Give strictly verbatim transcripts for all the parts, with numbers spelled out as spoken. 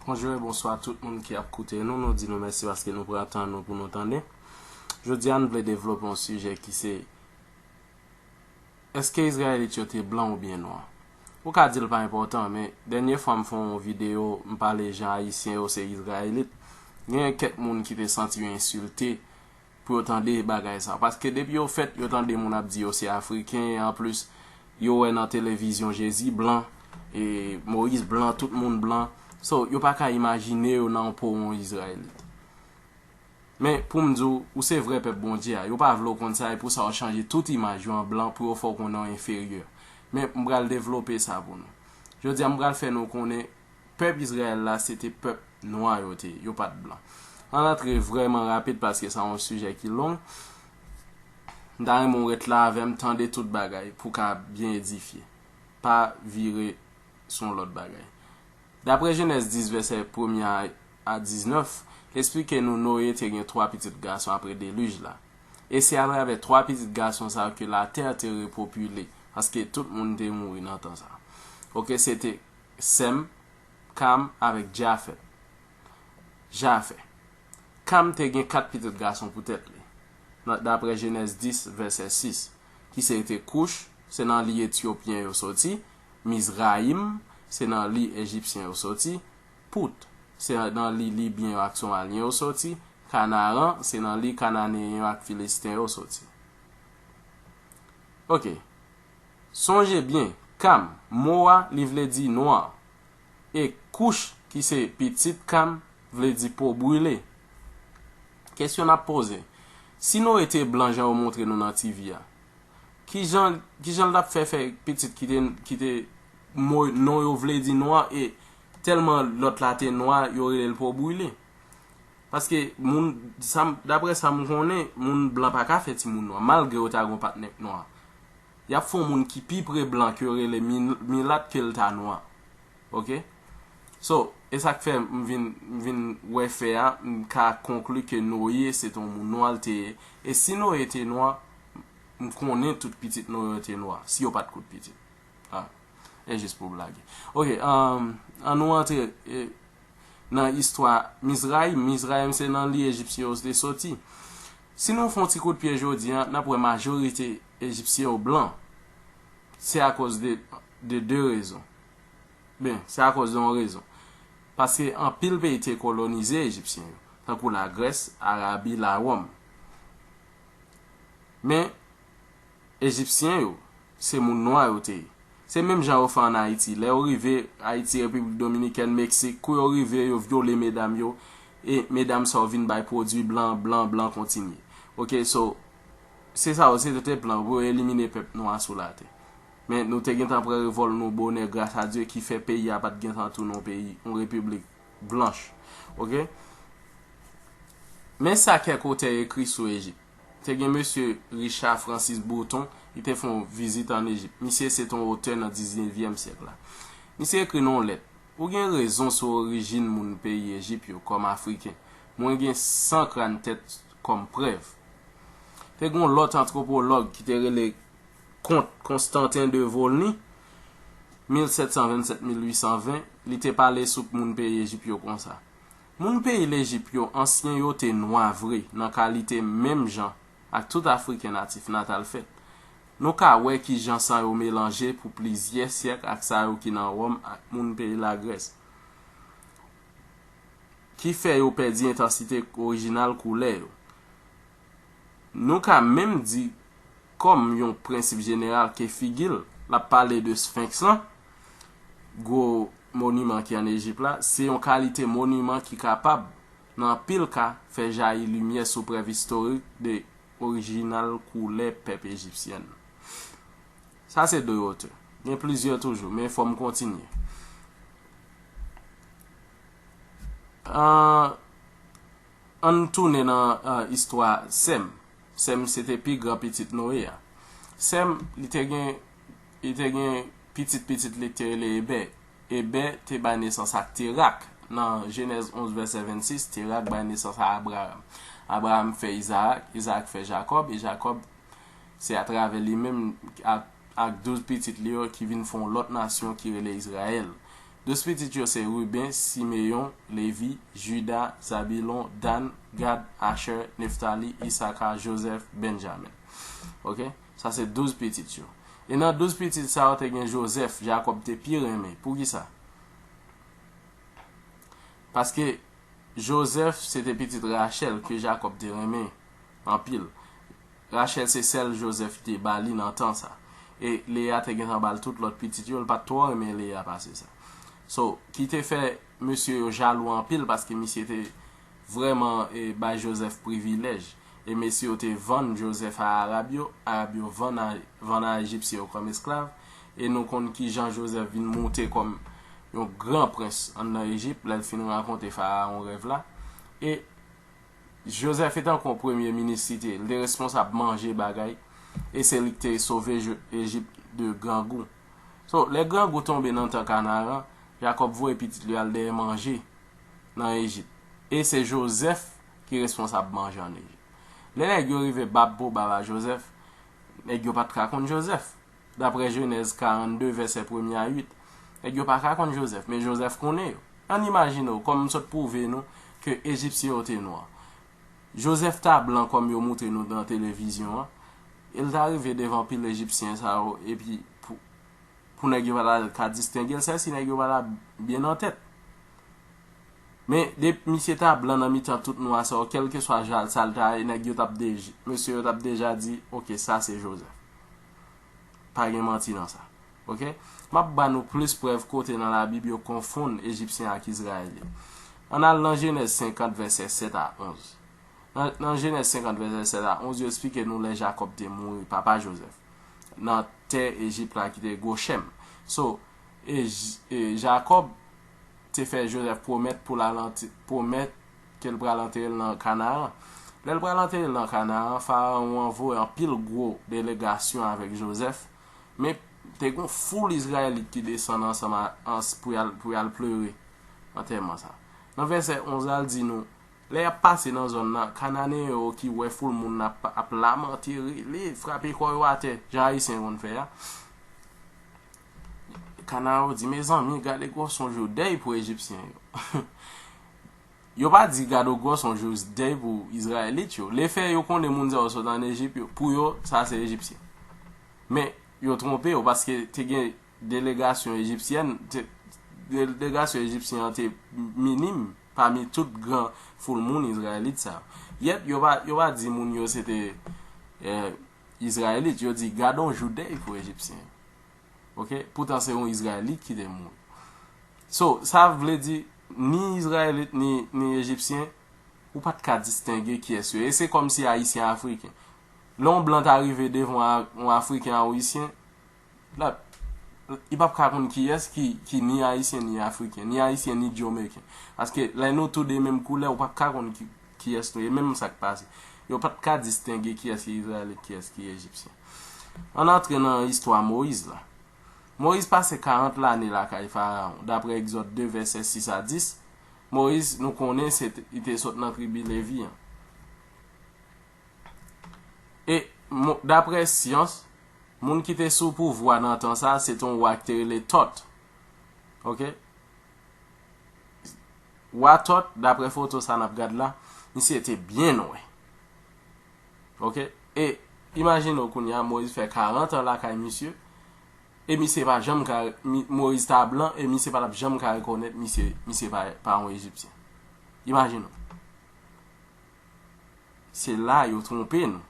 Bonjou e bonswa tout moun ki ap koute nou. Nou di nou mèsi paske nou pran tan nou pou nou tande. Jodi a, nou vle devlope yon sijè ki se, èske Izrayelit yo te blan oubyen nwa? Ou ka di l pa enpòtan, men dènye fwa m fè yon videyo, m pale jan Ayisyen yo se Izrayelit. Gen kèk moun ki te santi yo ensilte pou yo tande bagay sa. Paske depi yo fèt, yo tande moun ap di yo se Afriken. Anplis, yo wè nan televizyon Jezi blan, e Moyiz blan, tout moun blan. So, yo pa ka imajine yo nan yon po yon Izrayelit. Men, pou m di w, ou se vrè pèp Bondye a. Yo pa vle w konn sa, e pou sa yo chanje tout imaj yo an blan pou yo fè w konnen w enferyè. Men, m pral devlope sa pou nou. Jodi a, m pral fè nou konnen pèp Izrayèl la, se te pèp nwa yo te ye, yo pa t blan. Ann antre vrèman rapid paske sa yon sijè ki long. M ta renmen w ret la avè m, tande tout bagay pou w ka byen edifye. Pa vire sou yon lòt bagay. Daprè Jenèz dis, vèsè premye a, a diznèf, li esplike nou Noye te gen twa pitit gason apre delij la. E se atravè twa pitit gason sa yo ke latè te repopile, paske tout moun te mouri nan tan sa. Oke, se te Sèm, Kam avèk Djafèt. Jafè. Kam te gen kat pitit gason pou tèt li, nan, daprè Jenèz dis, vèsè sis, ki se te Kouch, se nan li Etyopyen yo soti, Mizrayim, se nan li Ejipsyen yo soti, Pout, se nan li Libyen yo ak Somalyen yo soti, Kanaran, se nan li Kananeyen yo ak Filisten yo soti. Oke. Sonje byen, Kam, mo a, li vle di nwa. E Kouch, ki se pitit Kam, vle di po brile. Kesyon n ap poze, si Noye te blan jan yo montre nou nan T V a, kijan, kijan l t ap fè fè pitit ki te, ki te mo, non yo vle di nwa, e tèlman lòt la te nwa, yo rele l po brile? Paske moun, sa m, daprè sa m konnen, moun blan pa ka fè timoun nwa, malgre yo ta gon patnè k nwa. Y ap fè yon moun ki pi pre blan ke yo rele mi-, milat ke l ta nwa. Oke? So, e sa k fè m vin, m vin wè fè a, m ka konkli ke Noye se te yon moun nwa l te ye. E si Noye te nwa, m konnen tout pitit Noye yo te nwa, si yo pa t kout pitit. Ah, e jis pou blage. Oke, um, ann nou antre, e, nan istwa Mizrayim. Mizrayim se nan li Ejipsyen yo te soti. Si nou fè yon ti kout pye jodi a, n ap wè majorite Ejipsyen yo blan. Se akoz de, de de rezon. Ben, se akoz de yon rezon. Paske anpil peyi te kolonize Ejipsyen yo, tankou Lagrès, Arabi, Lawòm. Men, Ejipsyen yo, se moun nwa yo te ye. Se menm jan yo fè ann Ayiti. Lè yo rive Ayiti, Repiblik Dominikèn, Meksik, kou yo rive, yo vyole medam yo, e medam sa yo vin bay pwodui blan, blan, blan kontinye. Oke, so, se sa yo, se te plan pou yo elimine pèp nwa sou latè. Men nou te gentan pran revòl nou bonè, gras a Dye, ki fè peyi a pa t gentan tounen yon peyi, yon repiblik blanch. Oke? Men sa kèk otè ekri sou Ejip. Te gen mesye Richard Francis Bourton, li te fè yon vizit ann Ejip. Misye se te yon otè nan diznevyèm syèk la. Misye ekri nan yon lèt, ou gen rezon sou orijin moun peyi Ejip yo kòm Afriken. Mwen gen san kràn tèt kòm prèv. Te gen yon lòt antwopològ ki te rele Kont Konstantin de Volny, mil sèt san vennsèt, mil uit san ven, li te pale sou moun peyi Ejip yo konsa. Moun peyi Lejip yo, ansyen yo te nwa vre, nan kalite menm jan ak tout Afriken natif natal fèt. Nou ka wè kijan san yo melanje pou plizyè syèk ak sa yo ki nan Wòm ak moun peyi Lagrès, ki fè yo pèdi entansite orijinal koulè yo. Nou ka menm di, kòm yon prensip jeneral, ke figi l, l ap pale de Sphinx lan, gwo moniman ki ann Ejip la, se yon kalite moniman ki kapab, nan anpil ka, fè jayi limyè sou prèv istorik de orijinal koulè pèp ejipsyèn. Sa se de otè. Gen plizyè toujou, men fò m kontinye. An, ann tounen nan, ah, istwa Sèm. Sèm se te pi gran pitit Noye a. Sèm, li te gen, li te gen pitit pitit li te rele Ebè. Ebè te bay nesans ak Terak. Nan Jenèz onz vèsè vennsis, Terak bay nesans a Abraram. Abraram fè Izarak, Izarak fè Jakòb, e Jakòb, se atravè li menm ak, ak douz pitit li yo ki vin fè yon lòt nasyon ki rele Izrayèl. Douz pitit yo se Ruben, Simeyon, Levi, Jida, Zabilon, Dan, Gad, Achè, Neftali, Isaka, Jozèf, Benjamen. Ok? Sa se douz pitit yo. E nan douz pitit sa yo te gen Jozèf, Jakòb te pi renmen. Poukisa? Paske Jozèf se te pitit Rachèl ke Jakòb te renmen anpil. Rachèl se sèl Jozèf te ba li nan tan sa. E Leya te gentan ba l tout lòt pitit yo, l pa t twò renmen Leya pase sa. So, ki te fè mesye yo jalou anpil paske misye te vrèman e, bay Jozèf privilèj. E mesye yo te vann Jozèf a Arab yo, Arab yo vann a, vann a Ejipsyen yo kòm esklav. E nou konn kijan Jozèf vin moute kòm yon gran prens anndan Ejip, lè l fin rakonte Farawon rèv la. E Jozèf etan kon premye minis li te, li te responsab manje bagay, e se li ki te sove Je- Ejip de grangou. So, lè grangou tonbe nan tan Kanaran, Jakòb voye pitit li al dèyè manje nan Ejip. E se Jozèf ki responsab manje ann Ejip. Lè nèg yo rive bab pou bab a Jozèf, nèg yo pa t ka konn Jozèf. Daprè Jenèz karannde, vèsè premye a uit, nèg yo pa ka konn Jozèf, men Jozèf konnen yo. Ann imajine w, kòm m sot pwouve nou ke Ejipsyen yo te nwa. Jozèf ta blan kòm yo moutre nou nan televizyon an, e l ta rive devan pil Ejipsyen sa yo, epi pou, pou nèg yo pa ta ka distenge l, sèsi nèg yo pa ta byen nan tèt. Men, depi misye ta blan nan mitan tout nwa sa yo, kèlkeswa jan sa l ta ye, nèg yo t ap deja, mesye yo t ap deja di, oke, sa se Jozèf. Pa gen manti nan sa. Oke? M ap ba nou plis prèv kote nan Labib yo konfonn Ejipsyen ak Izrayelit. Ann al nan Jenèz senkant, vèsè sèt a onz. Nan, nan Jenèz senkant, vèsè sèt a onz, yo eksplike nou lè Jakòb te mouri, papa Jozèf, nan tè Ejip la ki te Gochenm. So, e, J- e Jakòb te fè Jozèf pwomèt pou l al ante- pwomèt ke l pral antere l nan Kanaran. Lè l pral antere l nan Kanaran, Farawon an voye anpil gwo delegasyon avèk Jozèf, men te gen yon foul Izrayelit ki desann ansanm a- ans- pou y al, pou y al plere antèman sa. Nan vèsè onz la, l di nou, lè y ap pase nan zòn nan, Kananeyen yo ki wè foul moun ap, ap lamante, rele, frape kò yo atè, jan Ayisyen konn fè a. Kanaran yo di, mezanmi, gade gwòs yon jou dèy pou Ejipsyen yo. Yo pa di gade gwòs yon jou dèy pou Izrayelit yo. Lefè yo konnen moun sa yo sot ann Ejip yo, pou yo, sa se Ejipsyen. Men, yo twonpe yo, paske te gen delegasyon ejipsyèn, te- delegasyon ejipsyen an te minim pami tout gran foul moun Izrayelit sa yo. Yèt, yo pa, yo pa di moun yo se te eh, Izrayelit, yo di gade yon jou dèy pou Ejipsyen yo. Oke? Poutan se yon Izrayelit ki te mouri. So, sa vle di, ni Izrayelit, ni, ni Ejipsyen, ou pa t ka distenge kiyès yo. E se kòmsi Ayisyen Afriken. Lè yon blan ta rive devan a- yon Afriken Ayisyen, la, li p ap ka konn kiyès ki, ki ni Ayisyen, ni Afriken, ni Ayisyen, ni Jamaican. Paske lè nou tou de menm koulè, ou p ap ka konn ki, kiyès nou ye, menm sa k pase. Yo pa t ka distenge kiyès ki Izrayelit, kiyès ki Ejipsyen. Ann antre nan istwa Moyiz la. Moyiz pase karant lane lakay Farawon. Daprè Egzòd de, vèsè sis a dis, Moyiz, nou konnen, se te- li te sot nan tribi Levi an. E mo- daprè syans, moun ki te sou pouvwa nan tan sa, se te yon wa ki te rele Tòt. Oke? Wa Tòt, daprè foto sa n ap gad la, misye te byen nwè. Oke? E imajine w kounye a, Moyiz fè karant an lakay misye, e misye pa janm ka, mi- Moyiz ta blan, e misye pa t ap janm ka rekonèt misye, misye pa, pa yon Ejipsyen. Imajine w. Se la yo twonpe nou.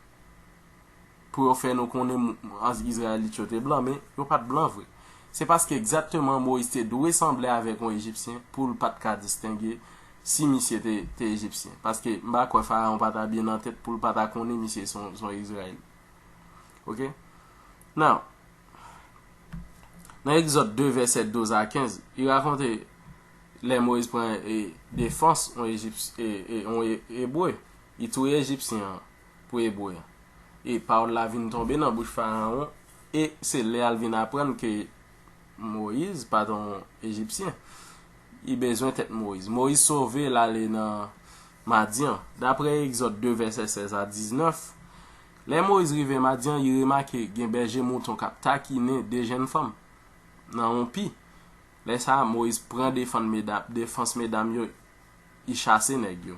Pou yo fè nou konnen mou- an- Izrayelit yo te blan, men yo pa t blan vre. Se paske egzakteman Moyiz te dwe sanble avèk yon Ejipsyen pou l pa t ka distenge si misye te, te Ejipsyen. Paske m pa kwè Farawon pa ta byen nan tèt pou l pa ta konnen misye se yon, se yon Izrayelit. Oke? Now, nan Egzòd de, vèsè douz a kenz, li rakonte lè Moyiz pran e, defans yon Ejips- e, e, yon e, Ebre. Li touye Ejipsyen an pou Ebre an. E pawòl la vin tonbe nan bouch Farawon, e se lè a l vin aprann ke Moyiz pa t yon Ejipsyen. Li bezwen tèt Moyiz. Moyiz sove, l ale nan Madyan. Daprè Egzòd de, vèsè sèz a diznèf, lè Moyiz rive Madyan, li remake gen bèje mouton k ap takinen de jèn fanm nan yon pi. Lè sa a, Moyiz pran defann medam, defans medam yo, li chase nèg yo.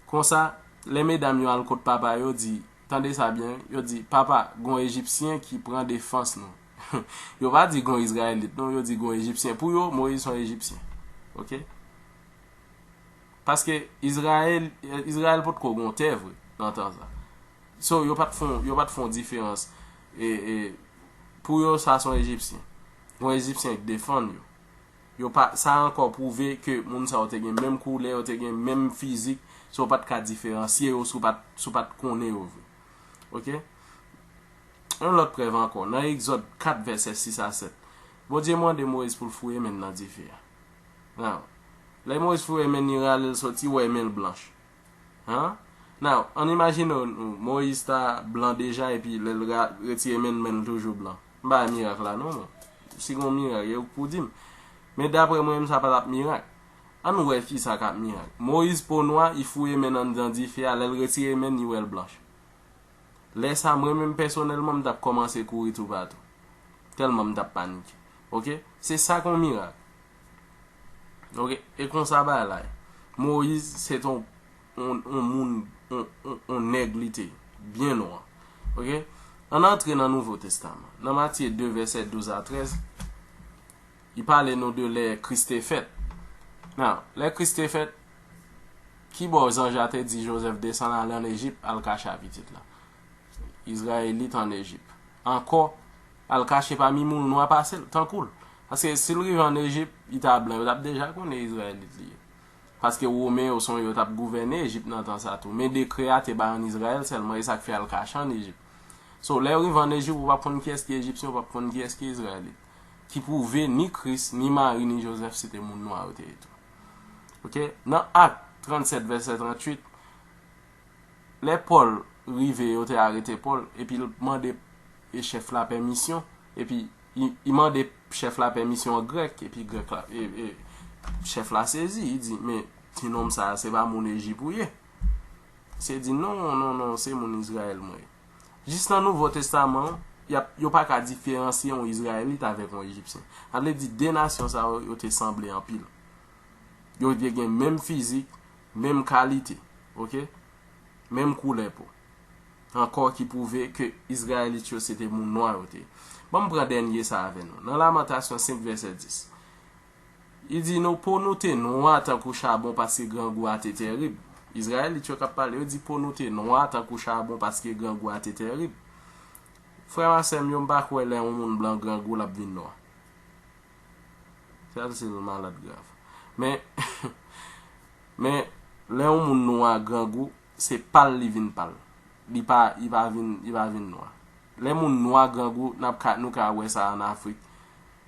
Konsa, lè medam yo al kot papa yo, di, tande sa byen, yo di, papa, gon Ejipsyen ki pran defans nou. Yo pa di gon Izrayelit, non, yo di gon Ejipsyen. Pou yo, Moyiz se yon Ejipsyen. Oke? Paske Izrayèl, Izrayèl potko gon tè vre nan tan sa. So, yo pa t fon, yo pa t fon diferans. E, e, pou yo, sa se yon Ejipsyen. Yon Ejipsyen ki defann yo. Yo pa, sa ankò pwouve ke moun sa yo te gen menm koulè, yo te gen menm fizik, so w pa t ka diferansye yo si w pa t, si w pa t konnen yo vre. Oke? Yon lòt prèv ankò, nan Egzòd kat vèsè sis a sèt, Bondye mande Moyiz pou l foure men l nan dife a. Now, lè Moyiz foure men l, li rale l soti, wè men l blanch. Hein? Now, ann imajine w, Moyiz ta blan deja, epi lè l ra-, retire men l, men l toujou blan. M pa wè mirak la non, mwen. Si gon mirak, e ou k pou di m. Men daprè mwen menm, sa pa t ap mirak. Ann wè kisa k ap mirak. Moyiz po nwa, li foure men l anndan dife a, lè l retire men l, li wè l blanch. Lè sa, mwen menm pèsonèlman, m t ap kòmanse kouri toupatou. Tèlman m t ap panike. Oke? Se sa k yon mirak. Oke? E konsa bagay la ye. Moyiz, se t yon, yon, yon moun, yon, yon, yon nèg li te ye. Byen nwa. Oke? Ann antre nan Nouvo Testaman. Nan Matye de, vèsè douz a trèz, li pale nou de lè Kris te fèt. Now, lè Kris te fèt, kibò zanj la te di Jozèf desann ale ann Ejip, al kache a pitit la? Izrayelit ann Ejip. Ankò, al kache pami moun nwa pase l, tankou l. Paske si l rive ann Ejip, li ta blan, yo t ap deja konnen Izrayelit li ye. Paske Women yo se yon yo t ap gouvène Ejip nan tan sa tou. Men dekrè a te bay ann Izrayèl sèlman, e sa k fè al kache ann Ejip. So, lè yo rive ann Ejip, ou p ap konn kiyès ki Ejipsyen, ou p ap konn kiyès ki Izrayelit. Ki pwouve ni Kris, ni Mari, ni Jozèf, se te moun nwa yo te ye tou. Oke? Nan Ak trannsèt, vèsè tranntuit, lè Pòl rive, yo te arete Pòl, epi l mande e chèf la pèmisyon, epi li, li mande chèf la pèmisyon an grèk, epi grèk la, e, e, chèf la sezi, li di, men ti nonm sa a, se pa moun Ejip ou ye? Misye di, non, non, non, se moun Izrayèl mwen ye. Jis nan Nouvo Testaman, y ap, yo pa ka diferansye yon Izrayelit avèk yon Ejipsyen. Sa vle di, de nasyon sa yo, yo te sanble anpil. Yo te gen menm fizik, menm kalite, oke? Menm koulè po. Ankò ki pwouve ke Izrayelit yo se te moun nwa yo te ye. Ban m pran dènye sa avè nou. Nan Lamantasyon senk vèsè dis. Li di nou, po nou te nwa tankou chabon paske grangou a te tèrib. Izrayelit yo k ap pale, yo di po nou te nwa tankou chabon paske grangou a te tèrib. Frè m ak sè m yo, m pa kwè lè yon moun blan grangou l ap vin nwa. Sèl si l malad grav. Men, men, lè yon moun nwa grangou, se pal li vin pal. Li pa, li pa vin, li pa vin nwa. Lè moun nwa grangou, n ap ka, nou ka wè sa ann Afrik.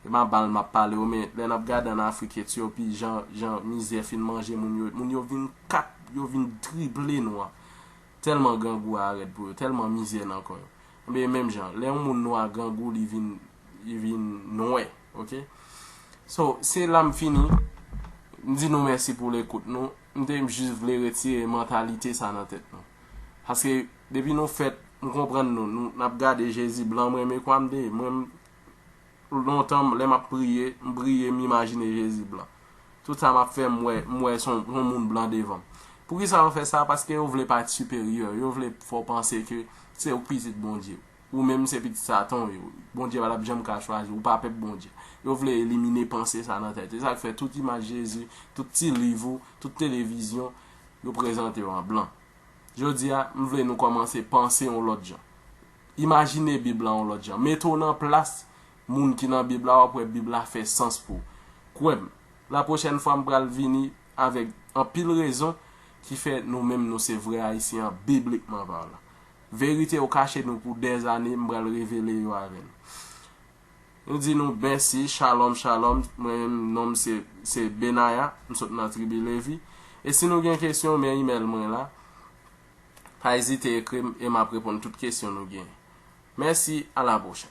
E pa mal m ap pale w, men lè n ap gade ann Afrik, Etyopi, jan, jan mizè fin manje moun yo, moun yo vin kap, yo vin triple nwa. Tèlman grangou a rèd pou yo, tèlman mizè nan kò yo. Ebyen, menm jan, lè yon moun nwa grangou, li vin, li vin nwè, oke? So, se la m fini. M di nou mèsi pou lekout nou. M te jis vle retire mantalite sa nan tèt nou. Paske, depi nou fèt, m konprann nou. Nou, n ap gade Jezi blan, mwen renmen kwa m te ye. Mwen, lontan, lè m ap priye, m priye, m imajine Jezi blan. Tout sa m ap fè, m wè, m wè se yon, yon moun blan devan m. Poukisa yo fè sa? Paske yo vle parèt siperyè. Yo vle fè w panse ke se ou k pitit Bondye. Ou menm se pitit Satan w ye. Bondye pa t ap janm ka chwazi w. Ou pa pèp Bondye. Yo vle elimine panse sa nan tèt. E sa k fè tout imaj Jezi, tout ti liv ou, tout televizyon, yo prezante yo an blan. Jodi a, m vle nou kòmanse panse yon lòt jan. Imajine Bib la yon lòt jan. Mete w nan plas moun ki nan Bib la, w ap wè Bib la fè sans pou ou. Kwè m, lapwochèn fwa m pral vini avèk anpil rezon ki fè nou menm nou se vrè Ayisyen an, biblikman palan. Verite yo kache nou pou dèzane, m pral revele yo avè nou. Nou di nou mèsi, shalom, shalom. Mwen menm, non m se, se Benaya, m sot nan tribi Levi. E si nou gen kesyon, men imèl mwen la. Pa ezite ekri m e m ap reponn tout kesyon nou gen. Mèsi, a la pwochèn.